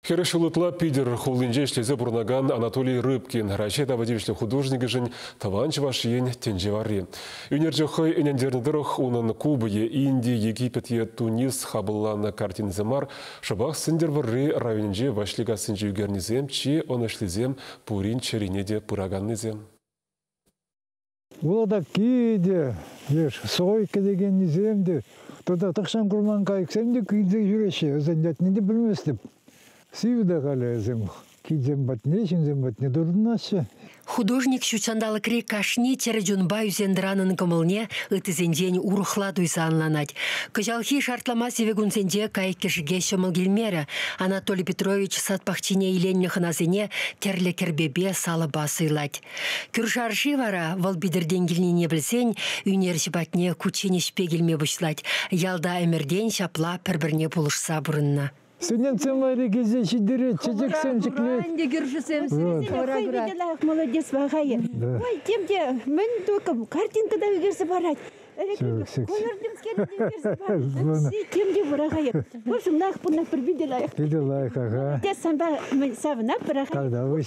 40 ҫул ытла Питӗр хулинче ӗҫлесе пурӑнакан Анатолий Рыбкин Раҫҫей тава тивӗҫлӗ художникӗшӗн тӑван Чӑваш Ен тӗнче варри. Ӳнерҫӗ хӑй ӗнентернӗ тӑрӑх, унӑн Куба е Инди, Египет е Тунис хапӑлланӑ картинисем мар, шӑпах Сӗнтӗрвӑрри районӗнчи Ваҫликассинче ӳкернисем чи ӑнӑҫлисем, пурин чӗрине те пыраканнисем. Улатакки те, леш сойка декеннисем те, тата тахҫан курман кайӑксем те килсе ҫӳреҫҫӗ. Вӗсен ятне те пӗлместӗп. Сивӗ те халӗ вӗсем. Килсем патне, ҫынсем патне туртӑнаҫҫӗ. Художник ҫутҫанталӑкри кашни чӗрӗ чунпа ӳсен-тӑранӑн кӑмӑлне ыттисенчен урӑхла туйса ӑнланать. Кӑҫалхи шартлама сивӗ кунсенче кайӑк-кӗшӗке ҫӑмӑл килмерӗ. Анатолий Петрович сад пахчине иленнӗ хӑнасене тӗрлӗ кӗрпепе, салӑпа сӑйлать. Кӳршарши вара вӑл Питӗртен килнине пӗлсен ӳнерҫӗ патне кучченеҫпе килме пуҫлать. Ялта ӗмӗртен ҫапла пӗр-пӗрне пулӑшса пурӑннӑ. Студентсем валли килсе ҫитерет, чечексем ҫӗклет. Ӗнтӗ кӳршӗсем сире лайӑх молодец вахайӗ. Ой, тем те мӗн только картинка та ӳкерсе парать. Тем те пӑрахайӗ. В общем, лайӑх пурнах пӗр питӗ лайӑх. Питӗ лайӑх, ага. Те санпа савӑнап пӑрахай. Когда вы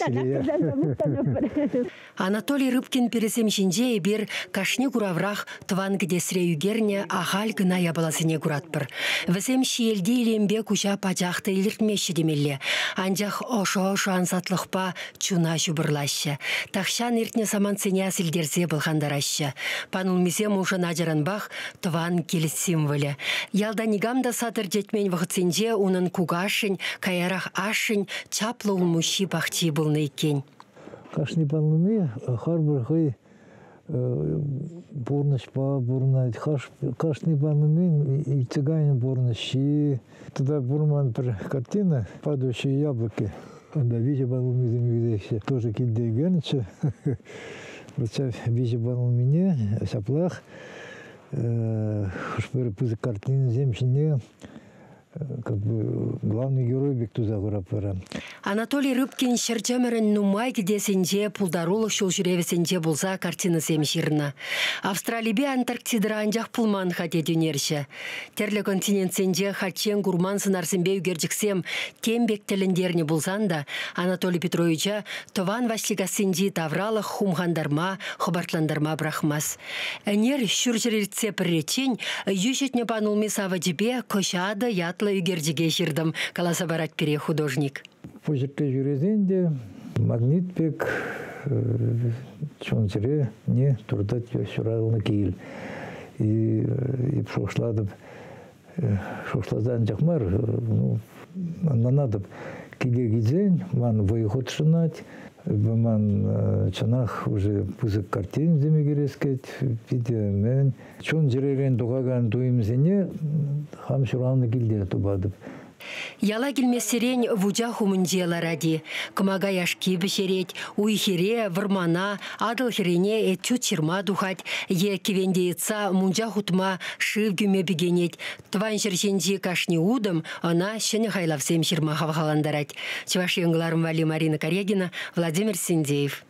Анатолий Рыбкин пирӗсем ҫинче эпир кашни кураврах тӑван кӗтесре ӳкернӗ ахаль кӑна япаласене куратпӑр. Вӗсем ҫиелти илемпе куҫа пачах та илӗртмеҫҫӗ темелле. Анчах ӑшӑ-ӑшӑ ансатлӑхпа чуна ҫупӑрлаҫҫӗ. Тахҫан иртнӗ самантсене асилтерсе пӑлхантараҫҫӗ. Панулмисем уншӑн ачаранпах тӑван кил символӗ. Ялта никам та сад ӗрчетмен вӑхӑтсенче унӑн кукашшӗн, каярах ашшӗн чаплӑ улмуҫҫи пахчи пулнӑ иккен. Кашни панулми харпӑр хӑй пурнӑҫпа пурӑнать. Кашни панулмин иртсе кайнӑ пурнӑҫҫи. Тата пур ман пӗр картина «Падающие яблоки». Унта виҫӗ панулмисем ӳсеҫҫӗ. Тоже килте ӳкернӗччӗ. Вот ҫав виҫӗ панулмине ҫаплах хӑш-пӗр пысӑк картинӑсем ҫине как бы главный герой пек туса хуратпӑр. Анатолий Рыбкин ҫӗр чӑмӑрӗн нумай кӗтесӗнче пултарулӑх ҫулҫӳревӗсенче пулса картинӑсем ҫырнӑ. Австралипе Антарктидӑра анчах пулман-ха тет ӳнерҫӗ. Тӗрлӗ континентсенче хальччен курман сӑнарсемпе ӳкерчӗксем тем пек тӗлӗнтернӗ пулсан та Анатолий Петровича тӑван Ваҫликассинчи тавралӑх хумхантарма, хӑпартлантарма пӑрахмасть. Ӗнер ҫурҫӗр иртсе пӗрреччен йӳҫӗтнӗ панулми савӑчӗпе кӑҫатӑ ятлӑ ӳкерчӗке ҫыртӑм, каласа парать пире художник. Пуҫӗртте ҫӳресен те магнит пек чун-чӗре не туртать ҫуралнӑ кил. И шухӑшлатӑп, шухӑшласа анчах мар, ну, ӑнланатӑп, киле килсен ман вӑй хутшӑнать, ман чӑнах уже пысӑк картинӑсем ӳкерес килет, питӗ мӗн. Чун-чӗререн тухакан туйӑмсене хам ҫуралнӑ килте тупатӑп. Яла килмессерен вучах умӗнче ларать-и. Кӑмака яшки пӗҫерет, уй-хире, вӑрмана, Атӑл хӗррине этюд ҫырма тухать е кӗвенте йӑтса мунча хутма шыв кӳме пикенет. Тӑван ҫӗр ҫинчи кашни утӑм ӑна ҫӗнӗ хайлавсем ҫырма хавхалантарать. Чӑваш Ен кӑларӑм валли Марина Карягина, Владимир Синдеев.